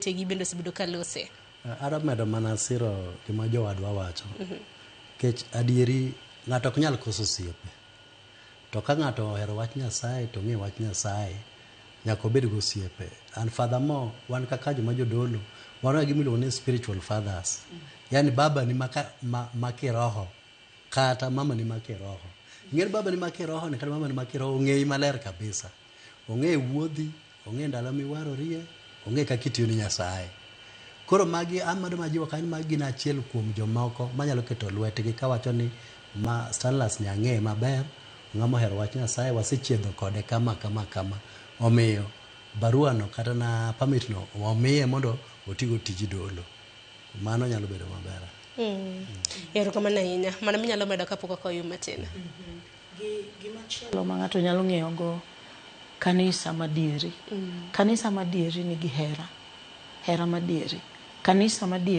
Tegi bende osebedo ka lose. Adwa medo mana siro gima jowadwa wacho. Nikech adieri ng'ato ok nyal koso osiepe. To ka ng'ato ohero wach Nyasaye to ong'e wach Nyasaye, nyaka obed gi osiepe. And furthermore, wan kaka joma jodolo, wan ga gima iluongo ni spiritual fathers. Yani babani ma, ma kiroho kata mamani ma kiroho. Ing'e ni babani ma kiroho ni kata mamani ma kiroho ong'eyi maler kabisa. Ong'e wuodhi, ong'e ndalo miwarorie, ong'e kaka itiyo ni Nyasaye. Koro magi amedo majiwo kanyo magi gin achiel kuom jomoko manyalo keto lwetgi kawacho ni ma Stanlas ni ang'eye maber, ng'ama ohero wach Nyasaye, wasechiedho kode kama kama kama. Omiyo barua no kata na permit no wamiye mondo otigo tij dolo. Mano nyalo bedo maber. Erokamano ahinya. Mano minyalo medo kapok wakoyo matin. Gimachielo ma ng'ato nyalo ng'eyo go kanisa madieri. Kanisa madieri nigi hera. Hera madieri. Kanisa madieri.